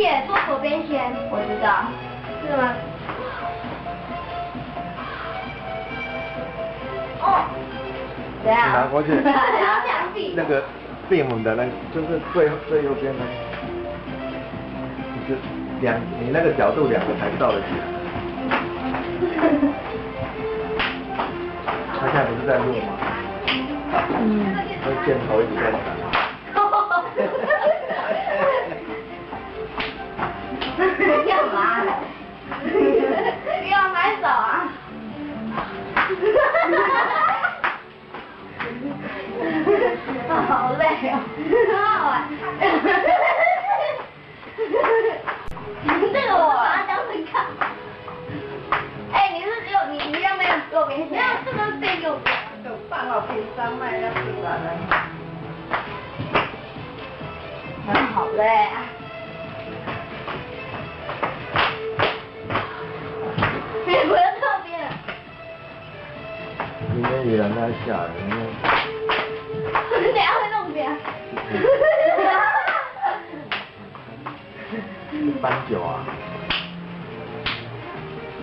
鐵做左邊先。我知道。是嗎？哦。怎樣？拿過去。那個閉門的那，就是最最右邊那個，你就兩，你那個角度兩個才到得起來。他現在不是在錄嗎？嗯。那箭頭一直在打。哈哈哈哈哈！幹嘛？你要買手啊？哈哈哈！好累哦，好好玩。這個我把它當成看。哎，你是只有你你要沒有右邊先？沒有，這個變右邊。就放到冰箱賣了出來了。好累啊！你不要特別。明天依然在下雨。你等下會弄扁。搬酒啊！